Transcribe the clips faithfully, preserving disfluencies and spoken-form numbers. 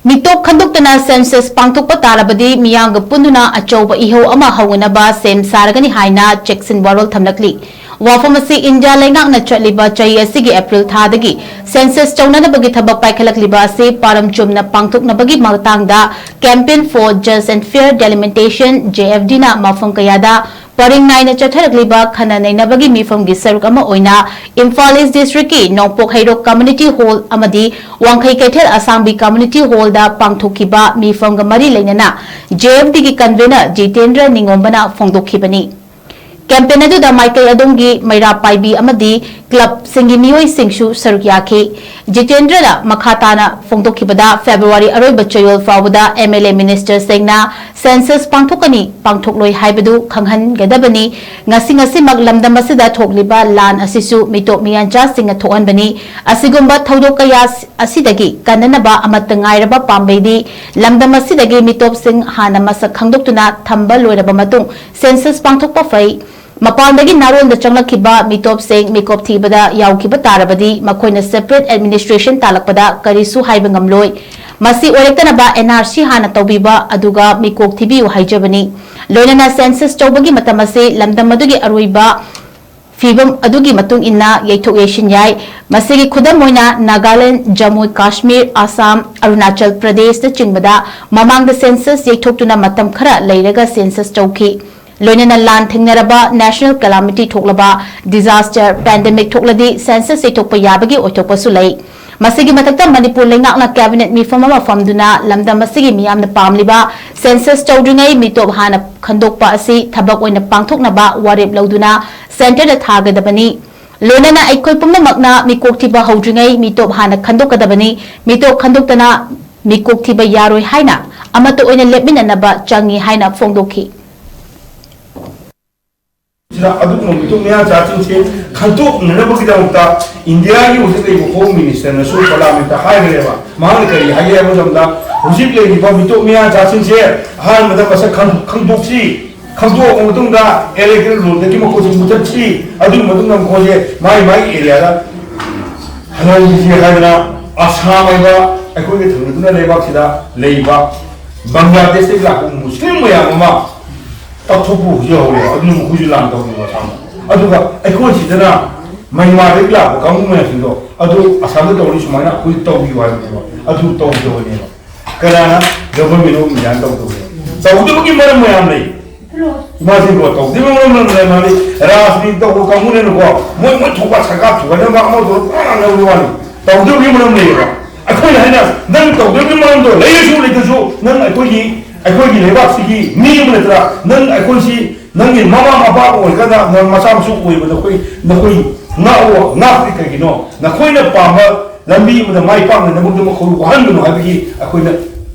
ꯃꯤꯇꯣꯞ ꯈꯟꯗꯣꯛꯇꯅ census ꯄꯥꯡꯊꯣꯛꯄ ꯇꯥꯔꯕꯗꯤ ꯃꯤꯌꯥꯝꯒ ꯄꯨꯟꯗꯨꯅ ꯑꯆꯧꯕ ꯏꯍꯧ ꯑꯃ ꯍꯧꯅꯅꯕ ꯁꯦꯝ ꯁꯥꯔꯒꯅꯤ ꯍꯥꯏꯅ ꯆꯦꯛꯁꯤꯟ ꯋꯥꯔꯣꯜ ꯊꯝꯂꯛꯂꯤ꯫ ꯋꯥꯐꯝ ꯑꯁꯤ ꯏꯟꯗꯤꯌꯥ ꯂꯩꯉꯥꯛꯅ ꯆꯠꯂꯤꯕ ꯆꯍꯤ ꯑꯁꯤꯒꯤ ꯑꯦꯄ꯭ꯔꯤꯜ ꯊꯥꯗꯒꯤ ꯁꯦꯟꯁꯁ ꯇꯧꯅꯅꯕꯒꯤ ꯊꯕꯛ ꯄꯥꯏꯈꯠꯂꯛꯂꯤꯕ ꯑꯁꯤ ꯄꯥꯔꯝ ꯆꯨꯝꯅ ꯄꯥꯡꯊꯣꯛꯅꯕꯒꯤ ꯃꯇꯥꯡꯗ Campaign for Just and Fair Delimitation, JFD, ꯅ ꯃꯐꯝ ꯀꯌꯥꯗ ꯄꯔꯤꯡ ꯅꯥꯏꯅ ꯆꯠꯊꯔꯛꯂꯤꯕ ꯈꯟꯅ ꯅꯩꯅꯕꯒꯤ ꯃꯤꯐꯝꯒꯤ ꯁꯔꯨꯛ ꯑꯃ ꯑꯣꯏꯅ ꯏꯝꯐꯥꯜ ꯏꯁ ꯗꯤꯁꯇ꯭ꯔꯤꯛꯀꯤ ꯅꯣꯡꯄꯣꯛ ꯍꯩꯔꯣꯛ ꯀꯝꯃ꯭ꯌꯨꯅꯤꯇꯤ ꯍꯣꯜ ꯑꯃꯗꯤ ꯋꯥꯡꯈꯩ ꯀꯩꯊꯦꯜ ꯑꯁꯥꯡꯕꯤ ꯀꯝꯃ꯭ꯌꯨꯅꯤꯇꯤ ꯍꯣꯜꯗ ꯄꯥꯡꯊꯣꯛꯈꯤꯕ ꯃꯤꯐꯝꯒ ꯃꯔꯤ ꯂꯩꯅꯅ JFDꯒꯤ convener ꯖꯤꯇꯦꯟꯗ꯭ꯔ ꯅꯤꯉꯣꯝꯕꯅ ꯐꯣꯡꯗꯣꯛꯈꯤꯕꯅꯤ꯫ Campaign ꯑꯗꯨꯗ ꯃꯥꯏꯀꯩ ꯑꯗꯣꯝꯒꯤ ꯃꯩꯔꯥ ꯄꯥꯏꯕꯤ ꯑꯃꯗꯤ ꯀ꯭ꯂꯕꯁꯤꯡꯒꯤ ꯃꯤꯑꯣꯏꯁꯤꯡꯁꯨ ꯁꯔꯨꯛ ꯌꯥꯈꯤ꯫ ꯖꯤꯇꯦꯟꯗ꯭ꯔꯅ ꯃꯈꯥ ꯇꯥꯅ ꯐꯣꯡꯗꯣꯛꯈꯤꯕꯗ, ꯐꯦꯕ꯭ꯔꯨꯋꯥꯔꯤ ꯑꯔꯣꯏꯕ ꯆꯌꯣꯜ ꯐꯥꯎꯕꯗ MLA ministerꯁꯤꯡꯅ ꯁꯦꯟꯁꯁ ꯄꯥꯡꯊꯣꯛꯀꯅꯤ, ꯄꯥꯡꯊꯣꯛꯂꯣꯏ ꯍꯥꯏꯕꯗꯨ ꯈꯪꯍꯟꯒꯗꯕꯅꯤ꯫ ꯉꯁꯤ ꯉꯁꯤꯃꯛ ꯂꯝꯗꯝ ꯑꯁꯤꯗ ꯊꯣꯛꯂꯤꯕ ꯂꯥꯟ ꯑꯁꯤꯁꯨ ꯃꯤꯇꯣꯞ ꯃꯤꯌꯥꯟꯆꯥꯁꯤꯡꯅ ꯊꯣꯛꯍꯟꯕꯅꯤ꯫ ꯑꯁꯤꯒꯨꯝꯕ ꯊꯧꯗꯣꯛ ꯀꯌꯥ ꯑꯁꯤꯗꯒꯤ ꯀꯟꯅꯅꯕ ꯑꯃꯠꯇ ꯉꯥꯏꯔꯕ ꯄꯥꯝꯕꯩꯗꯤ ꯂꯝꯗꯝ ꯑꯁꯤꯗꯒꯤ ꯃꯤꯇꯣꯞꯁꯤꯡ ꯍꯥꯟꯅ ꯃꯁꯛ ꯈꯪꯗꯣꯛꯇꯨꯅ ꯊꯝꯕ ꯂꯣꯏꯔꯕ ꯃꯇꯨꯡ ꯁꯦꯟꯁꯁ ꯄꯥꯡꯊꯣꯛꯄ ꯐꯩ꯫ ꯃꯄꯥꯟꯗꯒꯤ ꯅꯥꯔꯣꯟꯗ ꯆꯪꯂꯛꯈꯤꯕ ꯃꯤꯇꯣꯞꯁꯤꯡ ꯃꯤꯀꯣꯛ ꯊꯤꯕꯗ ꯌꯥꯎꯈꯤꯕ ꯇꯥꯔꯕꯗꯤ ꯃꯈꯣꯏꯅ separate administration ꯇꯥꯂꯛꯄꯗ ꯀꯔꯤꯁꯨ ꯍꯥꯏꯕ ꯉꯝꯂꯣꯏ꯫ ꯃꯁꯤ ꯑꯣꯏꯔꯛꯇꯅꯕ NRC ꯍꯥꯟꯅ ꯇꯧꯕꯤꯕ ꯑꯗꯨꯒ ꯃꯤꯀꯣꯛ ꯊꯤꯕꯤꯌꯨ ꯍꯥꯏꯖꯕꯅꯤ꯫ ꯂꯣꯏꯅꯅ ꯁꯦꯟꯁꯁ ꯇꯧꯕꯒꯤ ꯃꯇꯝ ꯑꯁꯤ ꯂꯝꯗꯝ ꯑꯗꯨꯒꯤ ꯑꯔꯣꯏꯕ ꯐꯤꯕꯝ ꯑꯗꯨꯒꯤ ꯃꯇꯨꯡ ꯏꯟꯅ ꯌꯩꯊꯣꯛ ꯌꯩꯁꯤꯟ ꯌꯥꯏ꯫ ꯃꯁꯤꯒꯤ ꯈꯨꯗꯝ ꯑꯣꯏꯅ ꯅꯥꯒꯥꯂꯦꯟ, ꯖꯝꯃꯨ ꯀꯥꯁꯃꯤꯔ, ꯑꯁꯥꯝ, ꯑꯔꯨꯅꯥꯆꯜ ꯄ꯭ꯔꯗꯦꯁꯅꯆꯤꯡꯕꯗ ꯃꯃꯥꯡꯗ ꯁꯦꯟꯁꯁ ꯌꯩꯊꯣꯛꯇꯨꯅ ꯃꯇꯝ ꯈꯔ ꯂꯩꯔꯒ ꯁꯦꯟꯁꯁ ꯇꯧꯈꯤ꯫ ꯂꯣꯏꯅꯅ ꯂꯥꯟ ꯊꯦꯡꯅꯔꯕ, national calamity ꯊꯣꯛꯂꯕ, disaster, pandemic ꯊꯣꯛꯂꯗꯤ ꯁꯦꯟꯁꯁ ꯌꯩꯊꯣꯛꯄ ꯌꯥꯕꯒꯤ ꯑꯣꯏꯊꯣꯛꯄꯁꯨ ꯂꯩ꯫ ꯃꯁꯤꯒꯤ ꯃꯊꯛꯇ ꯃꯅꯤꯄꯨꯔ ꯂꯩꯉꯥꯛꯅ cabinet ꯃꯤꯐꯝ ꯑꯃ ꯐꯝꯗꯨꯅ ꯂꯝꯗꯝ ꯑꯁꯤꯒꯤ ꯃꯤꯌꯥꯝꯅ ꯄꯥꯝꯂꯤꯕ ꯁꯦꯟꯁꯁ ꯇꯧꯗ꯭ꯔꯤꯉꯩ ꯃꯤꯇꯣꯞ ꯍꯥꯟꯅ ꯈꯟꯗꯣꯛꯄ ꯑꯁꯤ ꯊꯕꯛ ꯑꯣꯏꯅ ꯄꯥꯡꯊꯣꯛꯅꯕ ꯋꯥꯔꯦꯞ ꯂꯧꯗꯨꯅ centreꯗ ꯊꯥꯒꯗꯕꯅꯤ꯫ ꯂꯣꯏꯅꯅ ꯑꯩꯈꯣꯏ ꯄꯨꯝꯅꯃꯛꯅ ꯃꯤꯀꯣꯛ ꯊꯤꯕ ꯍꯧꯗ꯭ꯔꯤꯉꯩ ꯃꯤꯇꯣꯞ ꯍꯥꯟꯅ ꯈꯟꯗꯣꯛꯀꯗꯕꯅꯤ꯫ ꯃꯤꯇꯣꯞ ꯈꯟꯗꯣꯛꯇꯅ ꯃꯤꯀꯣꯛ ꯊꯤꯕ ꯌꯥꯔꯣꯏ ꯍꯥꯏꯅ ꯑꯃꯠꯇ ꯑꯣꯏꯅ ꯂꯦꯞꯃꯤꯟꯅꯅꯕ ꯆꯪꯏ ꯍꯥꯏꯅ ꯐꯣꯡꯗꯣꯛꯈꯤ꯫ ꯁꯤꯗ ꯑꯗꯨꯒꯨꯝꯕ ꯃꯤꯇꯣꯞ ꯃꯤꯌꯥꯟꯆꯥꯁꯤꯡꯁꯦ ꯈꯟꯗꯣꯛꯅꯅꯕꯒꯤꯗꯃꯛꯇ ꯏꯟꯗꯤꯌꯥꯒꯤ ꯍꯧꯖꯤꯛ ꯂꯩꯔꯤꯕ ꯍꯣꯝ ꯃꯤꯅꯤꯁꯇꯔꯅꯁꯨ ꯄꯥꯔꯂꯤꯌꯥꯃꯦꯟꯠꯇ ꯍꯥꯏꯈ꯭ꯔꯦꯕ꯫ ꯃꯍꯥꯛꯅ ꯀꯔꯤ ꯍꯥꯏꯒꯦ ꯍꯥꯏꯕ ꯃꯇꯝꯗ, ꯍꯧꯖꯤꯛ ꯂꯩꯔꯤꯕ ꯃꯤꯇꯣꯞ ꯃꯤꯌꯥꯟꯆꯥꯁꯤꯡꯁꯦ ꯑꯍꯥꯟꯕꯗ ꯃꯁꯛ ꯈꯪ-, ꯈꯪꯗꯣꯛꯁꯤ, ꯈꯪꯗꯣꯛꯑꯕ ꯃꯇꯨꯡꯗ electoral rollꯗꯒꯤ ꯃꯈꯣꯏꯁꯦ ꯃꯨꯊꯠꯁꯤ, ꯑꯗꯨꯒꯤ ꯃꯇꯨꯡꯗ ꯃꯈꯣꯏꯁꯦ ꯃꯥꯒꯤ ꯃꯥꯒꯤ areaꯗ ꯍꯜꯍꯟꯈꯤꯁꯤ ꯍꯥꯏꯗꯅ ꯑꯁꯥꯝ ꯍꯥꯏꯕ ꯑꯩꯈꯣꯏꯒ ꯊꯪꯅꯗꯨꯅ ꯂꯩꯕꯥꯛꯁꯤꯗ ꯂꯩꯕ ꯕꯪꯒ꯭ꯂꯥꯗꯦꯁꯇꯒꯤ ꯂꯥꯛꯄ ꯃꯨꯁꯂꯤꯝ ꯃꯌꯥꯝ ꯑꯃ ꯇꯛꯊꯣꯛꯄ ꯍꯧꯖꯤꯛ ꯍꯧꯔꯦ꯫ ꯑꯗꯨꯅ ꯃꯈꯣꯏꯁꯨ ꯂꯥꯟ ꯇꯧꯔꯤꯕ ꯑꯁꯥꯝꯗ꯫ ꯑꯗꯨꯒ ꯑꯩꯈꯣꯏ ꯁꯤꯗꯅ ꯃꯌꯥꯟꯃꯥꯔꯗꯒꯤ ꯂꯥꯛꯄ ꯀꯥꯡꯕꯨ ꯃꯌꯥꯝꯁꯤꯡꯗꯣ ꯑꯗꯨ ꯑꯁꯥꯝꯗ ꯇꯧꯔꯤ ꯁꯨꯃꯥꯏꯅ ꯑꯩꯈꯣꯏ ꯇꯧꯕꯤꯌꯨ ꯍꯥꯏꯕꯅꯦꯕ꯫ ꯑꯗꯨ ꯇꯧꯗꯕꯅꯦꯕ꯫ ꯀꯅꯥꯅ? Government of India ꯅ ꯇꯧꯗꯕꯅꯦꯕ꯫ ꯇꯧꯗꯕꯒꯤ ꯃꯔꯝ ꯃꯌꯥꯝ ꯂꯩ꯫ ꯏꯃꯥꯁꯤꯡꯀꯣ, ꯇꯧꯗꯕꯒꯤ ꯃꯔꯝ ꯃꯌꯥꯝ ꯂꯩ꯫ ꯃꯥꯗꯤ ꯔꯥꯖꯅꯤꯇꯤ ꯇꯧꯕ ꯀꯥꯡꯕꯨꯅꯦꯅꯀꯣ, ꯃꯣꯏ ꯃꯣꯏ ꯊꯣꯛꯄ ꯁꯔꯀꯥꯔ ꯊꯨꯒꯥꯏꯅꯕ ꯑꯃ ꯇꯧꯔ ꯄꯨꯔꯥ ꯉꯥꯡꯅꯕꯒꯤ ꯋꯥꯅꯤ꯫ ꯇꯧꯗꯕꯒꯤ ꯃꯔꯝ ꯂꯩꯌꯦꯕ꯫ ꯑꯩꯈꯣꯏꯅ ꯍꯥꯏꯅ ꯅꯪ ꯇꯧꯗꯕꯒꯤ ꯃꯔꯝꯗꯣ ꯂꯩꯔꯁꯨ ꯂꯩꯇ꯭ꯔꯁꯨ ꯅꯪ ꯑꯩꯈꯣꯏꯒꯤ ꯑꯩꯈꯣꯏꯒꯤ ꯂꯩꯕꯥꯛꯁꯤꯒꯤ ꯃꯤ ꯑꯃ ꯅꯠꯇ꯭ꯔꯥ? ꯅꯪ ꯑꯩꯈꯣꯏꯁꯤ ꯅꯪꯒꯤ ꯃꯃꯥ ꯃꯄꯥ ꯑꯣꯏꯔꯒꯅ ꯅꯪ ꯃꯆꯥ ꯃꯁꯨ ꯑꯣꯏꯕ ꯅꯈꯣꯏ ꯅꯈꯣꯏ ꯉꯥꯛꯑꯣ꯫ ꯉꯥꯛꯄꯗꯤ ꯀꯩꯒꯤꯅꯣ? ꯅꯈꯣꯏꯅ ꯄꯥꯝꯕ ꯂꯝꯕꯤ ꯑꯃꯗ ꯃꯥꯏ ꯄꯥꯛꯅꯅꯕꯒꯤꯗꯃꯛ ꯑꯩꯈꯣꯏꯕꯨ ꯋꯥꯍꯟꯒꯅꯨ ꯍꯥꯏꯕꯒꯤ ꯑꯩꯈꯣꯏꯅ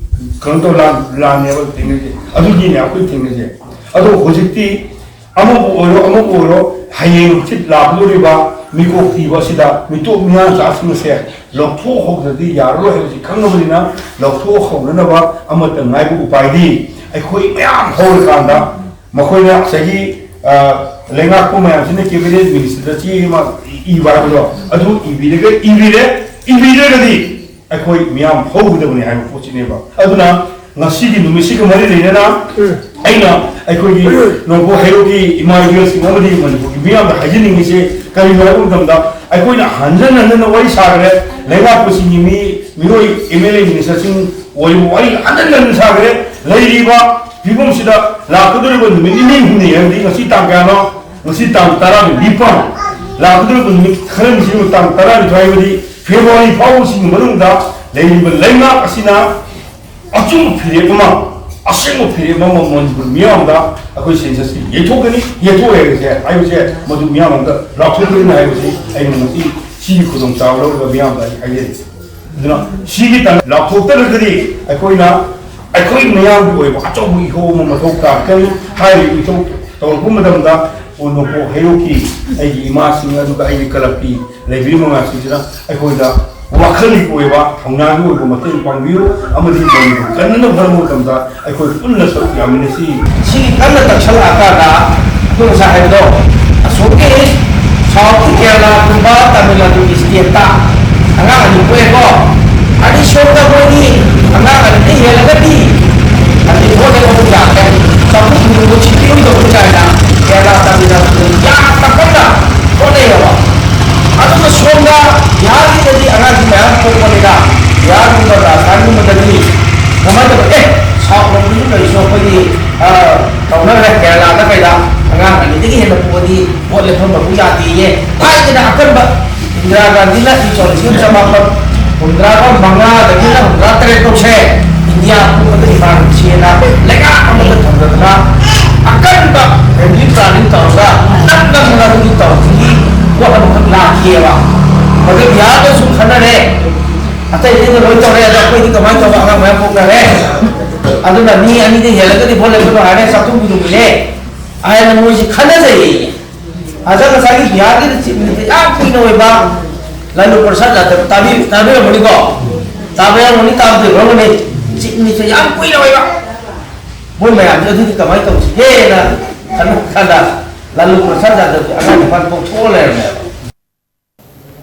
ꯀꯩꯅꯣ ꯇꯧ ꯂꯥꯟ ꯂꯥꯟꯅꯦꯕ ꯊꯦꯡꯅꯔꯤꯁꯦ꯫ ꯑꯗꯨꯒꯤꯅꯦ ꯑꯩꯈꯣꯏ ꯊꯦꯡꯅꯔꯤꯁꯦ꯫ ꯑꯗꯣ ꯍꯧꯖꯤꯛꯇꯤ ꯑꯃꯕꯨ ꯑꯣꯏꯔꯣ ꯑꯃꯕꯨ ꯑꯣꯏꯔꯣ ꯍꯌꯦꯡ ꯍꯪꯆꯤꯠ ꯂꯥꯛꯀꯗꯧꯔꯤꯕ ꯃꯤꯀꯣꯛ ꯊꯤꯕ ꯑꯁꯤꯗ ꯃꯤꯇꯣꯞ ꯃꯤꯌꯥꯟꯆꯥꯁꯤꯡ ꯑꯁꯦ ꯂꯧꯊꯣꯛꯍꯧꯗ꯭ꯔꯗꯤ ꯌꯥꯔꯔꯣꯏ ꯍꯥꯏꯕꯁꯤ ꯈꯪꯉꯕꯅꯤꯅ ꯂꯧꯊꯣꯛꯍꯧꯅꯅꯕ ꯑꯃꯠꯇ ꯉꯥꯏꯕ ꯎꯄꯥꯏꯗꯤ ꯑꯩꯈꯣꯏ ꯃꯌꯥꯝ ꯍꯧꯔꯀꯥꯟꯗ ꯃꯈꯣꯏꯅ ꯉꯁꯥꯏꯒꯤ, ꯑ, ꯂꯩꯉꯥꯛꯄ ꯃꯌꯥꯝꯁꯤꯅ cabinet minister ꯗ ꯆꯦ ꯑꯃ ꯏꯕ ꯍꯥꯏꯕꯗꯣ ꯑꯗꯨ ꯏꯕꯤꯔꯒ, ꯏꯕꯤꯔꯦ, ꯏꯕꯤꯗ꯭ꯔꯒꯗꯤ ꯑꯩꯈꯣꯏ ꯃꯤꯌꯥꯝ ꯍꯧꯒꯗꯕꯅꯤ ꯍꯥꯏꯕ ꯄꯣꯠꯁꯤꯅꯦꯕ꯫ ꯑꯗꯨꯅ ꯉꯁꯤꯒꯤ ꯅꯨꯃꯤꯠꯁꯤꯒ ꯃꯔꯤ ꯂꯩꯅꯅ ꯑꯩꯅ ꯑꯩꯈꯣꯏꯒꯤ ꯅꯣꯡꯄꯣꯛ ꯍꯩꯔꯣꯛꯀꯤ ꯏꯃꯥ ꯏꯕꯦꯜꯁꯤꯡ ꯑꯃꯗꯤ ꯃꯅꯤꯄꯨꯔꯒꯤ ꯃꯤꯌꯥꯝꯗ ꯍꯥꯏꯖꯅꯤꯡꯉꯤꯁꯦ ꯀꯔꯤꯅꯣ ꯍꯥꯏꯕ ꯃꯇꯝꯗ ꯑꯩꯈꯣꯏꯅ ꯍꯟꯖꯟ ꯍꯟꯖꯟꯅ ꯋꯥꯔꯤ ꯁꯥꯈ꯭ꯔꯦ꯫ ꯂꯩꯉꯥꯛꯄꯁꯤꯡꯒꯤ ꯃꯤ, ꯃꯤꯑꯣꯏ, M L A minister ꯁꯤꯡ ꯑꯣꯏꯕ ꯋꯥꯔꯤ ꯍꯟꯖꯟ ꯍꯟꯖꯟ ꯁꯥꯈ꯭ꯔꯦ꯫ ꯂꯩꯔꯤꯕ ꯐꯤꯕꯝꯁꯤꯗ ꯂꯥꯛꯀꯗꯧꯔꯤꯕ ꯅꯨꯃꯤꯠ ꯅꯤꯅꯤ ꯍꯨꯝꯅꯤ ꯍꯥꯏꯕꯗꯤ ꯉꯁꯤ ꯇꯥꯡ ꯀꯌꯥꯅꯣ? ꯉꯁꯤ ꯇꯥꯡ ꯇꯔꯥꯅꯤꯄꯥꯟ꯫ ꯂꯥꯛꯀꯗꯧꯔꯤꯕ ꯅꯨꯃꯤꯠ ꯈꯔꯅꯤꯁꯤꯕꯨ ꯇꯥꯡ ꯇꯔꯥꯅꯤꯊꯣꯏ ꯍꯥꯏꯕꯗꯤ February ꯐꯥꯎꯕꯁꯤꯒꯤ ꯃꯅꯨꯡꯗ ꯂꯩꯔꯤꯕ ꯂꯩꯉꯥꯛ ꯑꯁꯤꯅ ꯑꯆꯨꯝꯕ ꯐꯤꯔꯦꯞ ꯑꯃ, ꯑꯁꯦꯡꯕ ꯐꯤꯔꯦꯞ ꯑꯃ ꯃꯅꯤꯄꯨꯔ ꯃꯤꯌꯥꯝꯗ ꯑꯩꯈꯣꯏ census ꯁꯤ ꯌꯩꯊꯣꯛꯀꯅꯤ, ꯌꯩꯊꯣꯛꯑꯦ ꯍꯥꯏꯕꯁꯦ, ꯍꯥꯏꯕꯁꯦ ꯃꯗꯨ ꯃꯤꯌꯥꯝ ꯑꯃꯗ ꯂꯥꯎꯊꯣꯛꯀꯅꯤ ꯍꯥꯏꯕꯁꯤ ꯑꯩꯅ ꯉꯁꯤ ꯁꯤꯒꯤ ꯈꯨꯗꯣꯡꯆꯥꯕ ꯂꯧꯔꯒ ꯃꯤꯌꯥꯝꯗ ꯑꯩ ꯍꯥꯏꯖꯔꯤ꯫ ꯑꯗꯨꯅ ꯁꯤꯒꯤ ꯇ-, ꯂꯥꯎꯊꯣꯛꯇ꯭ꯔꯒꯗꯤ ꯑꯩꯈꯣꯏꯅ ꯑꯩꯈꯣꯏ ꯃꯤꯌꯥꯝꯒꯤ ꯑꯣꯏꯕ ꯑꯆꯧꯕ ꯏꯍꯧ ꯑꯃ ꯃꯊꯧ ꯇꯥꯔꯛꯀꯅꯤ꯫ ꯍꯥꯏꯔꯤꯕ ꯏꯍꯧ ꯇꯧꯔꯛꯄ ꯃꯇꯝꯗ ꯅꯣꯡꯄꯣꯛ ꯍꯩꯔꯣꯛꯀꯤ ꯑꯩꯒꯤ ꯏꯃꯥꯁꯤꯡ ꯑꯗꯨꯒ ꯑꯩꯒꯤ ꯀ꯭ꯂꯕꯀꯤ ꯂꯩꯕꯤꯔꯤꯕ ꯃꯌꯥꯝꯁꯤꯡꯁꯤꯅ ꯑꯩꯈꯣꯏꯗ ꯋꯥꯈꯜꯒꯤ ꯑꯣꯏꯕ ꯊꯧꯅꯥꯒꯤ ꯑꯣꯏꯕ ꯃꯇꯦꯡ ꯄꯥꯡꯕꯤꯌꯨ ꯑꯃꯗꯤ ꯃꯅꯤꯄꯨꯔ ꯀꯟꯅꯅꯕ ꯍꯣꯠꯅꯕ ꯃꯇꯝꯗ ꯑꯩꯈꯣꯏ ꯄꯨꯟꯅ ꯁꯔꯨꯛ ꯌꯥꯃꯤꯟꯅꯁꯤ꯫ ꯁꯤ ꯀꯟꯅ ꯇꯛꯁꯜꯂꯛꯑꯀꯥꯟꯗ ꯑꯩꯈꯣꯏ ꯉꯁꯥꯏ ꯍꯥꯏꯕꯗꯣ ꯑꯁꯣꯝꯒꯤ South ꯀꯦꯔꯂꯥꯒꯨꯝꯕ ꯇꯥꯃꯤꯜ ꯅꯥꯗꯨꯒꯤ state ꯇ ꯑꯉꯥꯡ ꯑꯅꯤ ꯄꯣꯛꯑꯦꯀꯣ꯫ ꯑꯅꯤ ꯁꯣꯝꯗ ꯃꯣꯏꯗꯤ ꯑꯉꯥꯡ ꯑꯅꯤꯗ ꯍꯦꯜꯂꯒꯗꯤ ꯑꯗꯩ ꯚꯣꯠ ꯂꯦꯞꯄꯕꯨ ꯌꯥꯈ꯭ꯔꯦ꯫ ꯆꯥꯛꯈꯨꯝ ꯄꯨꯅꯤꯡꯕ ꯁꯤꯠꯄꯤꯔꯣꯏꯗꯧꯕ ꯀꯥꯏꯅ ꯀꯦꯔꯂꯥ ꯇꯥꯃꯤꯜ ꯅꯥꯗꯨꯗ ꯌꯥꯝꯅ ꯀꯟꯅ ꯍꯣꯠꯅꯩꯌꯦꯕ꯫ ꯑꯗꯨꯒ ꯁꯣꯝꯗ ꯕꯤꯍꯥꯔꯒꯤꯗꯗꯤ ꯑꯉꯥꯡꯁꯤ ꯃꯌꯥꯝ ꯄꯣꯛꯄꯅꯤꯅ ꯕꯤꯍꯥꯔꯒꯨꯝꯕ ꯔꯥꯖꯁꯊꯥꯟꯒꯨꯝꯕꯗꯗꯤ ꯀꯃꯥꯏꯅ ꯇꯧꯕ? ꯑꯦ, ꯁꯥꯎꯠ ꯂꯣꯝꯗꯁꯨ ꯂꯩꯔꯤꯁꯨ ꯑꯩꯈꯣꯏꯒꯤ, ꯑ, ꯇꯧꯅꯈ꯭ꯔꯦ꯫ ꯀꯦꯔꯂꯥꯗ ꯀꯩꯗ ꯑꯉꯥꯡ ꯑꯅꯤꯗꯒꯤ ꯍꯦꯟꯅ ꯄꯣꯛꯑꯗꯤ ꯚꯣꯠ ꯂꯦꯞꯐꯝꯕꯕꯨ ꯌꯥꯗꯦꯌꯦ꯫ ꯊꯥꯏꯅ ꯑꯀꯟꯕ ꯏꯟꯗꯤꯔꯥ ꯒꯥꯟꯙꯤꯅ ꯏꯪ ꯁꯣꯛ ꯂꯤꯁꯤꯡ ꯑꯃ ꯆꯃꯥꯄꯟ ꯍꯨꯝꯗ꯭ꯔꯥꯒ ꯃꯉꯥꯗꯒꯤꯅ ꯍꯨꯝꯗ꯭ꯔꯥ ꯇꯔꯦꯠ ꯐꯥꯎꯁꯦ ꯏꯟꯗꯤꯌꯥ ꯄꯨꯝꯕꯗ ꯏꯃꯥꯔꯖꯦꯟꯁꯤꯅ ꯂꯩꯉꯥꯛ ꯑꯃꯗ ꯊꯝꯗꯗꯅ ꯑꯀꯟꯕ ꯐꯦꯃꯤꯂꯤ ꯄ꯭ꯂꯥꯅꯤꯡ ꯇꯧꯔꯒ ꯅꯝ ꯅꯝꯗꯅ ꯑꯗꯨꯒꯤ ꯇꯧꯔꯛꯄꯒꯤ ꯄꯣꯠ ꯑꯃꯈꯛ ꯂꯥꯛꯈꯤꯑꯕ꯫ ꯃꯗꯨ ꯕꯤꯍꯥꯔꯗꯁꯨ ꯈꯟꯅꯔꯦ, ꯑꯇꯩ ꯑꯇꯩꯗ ꯂꯣꯏ ꯇꯧꯔꯦ, ꯑꯗꯣ ꯑꯩꯈꯣꯏꯗꯤ ꯀꯃꯥꯏꯅ ꯇꯧꯕ ꯑꯉꯥꯡ ꯃꯌꯥꯝ ꯄꯣꯛꯅꯔꯦ꯫ ꯑꯗꯨꯅ ꯃꯤ ꯑꯅꯤꯗ ꯍꯦꯜꯂꯒꯗꯤ ꯚꯣꯠ ꯂꯦꯞꯀꯅꯨ ꯍꯥꯏꯔꯦ, ꯆꯥꯛꯊꯣꯛ ꯄꯨꯊꯣꯛꯄꯤꯅꯦ ꯍꯥꯏꯅ ꯃꯣꯏꯁꯤ ꯈꯟꯅꯖꯩꯌꯦ꯫ ꯑꯗ ꯉꯁꯥꯏꯒꯤ ꯕꯤꯍꯥꯔꯒꯤ ꯆꯤꯞ ꯃꯤꯅꯤꯁꯇꯔ ꯌꯥꯝ ꯀꯨꯏꯅ ꯑꯣꯏꯕ ꯂꯥꯂꯨ ꯄ꯭ꯔꯁꯥꯗ ꯌꯥꯗꯕ ꯇꯥꯕꯤ-, ꯇꯥꯕꯤꯔꯝꯒꯅꯤꯀꯣ? ꯇꯥꯕ ꯌꯥꯎꯔꯝꯒꯅꯤ, ꯇꯥꯕꯗ ꯌꯥꯎꯔꯝꯒꯅꯤ꯫ ꯆꯤꯞ ꯃꯤꯅꯤꯁꯇꯔ ꯌꯥꯝ ꯀꯨꯏꯅ ꯑꯣꯏꯕ꯫ ꯃꯣꯏ ꯃꯌꯥꯝꯁꯦ ꯑꯗꯨꯗꯤ ꯀꯃꯥꯏꯅ ꯇꯧꯁꯤꯒꯦꯅ ꯈꯟꯅ ꯀꯥꯟꯗ ꯂꯥꯂꯨ ꯄ꯭ꯔꯁꯥꯗ ꯌꯥꯗꯕꯁꯦ ꯑꯉꯥꯡ ꯅꯤꯄꯥꯜ ꯄꯣꯛꯊꯣꯛꯑ ꯂꯩꯔꯝꯃꯦꯕ꯫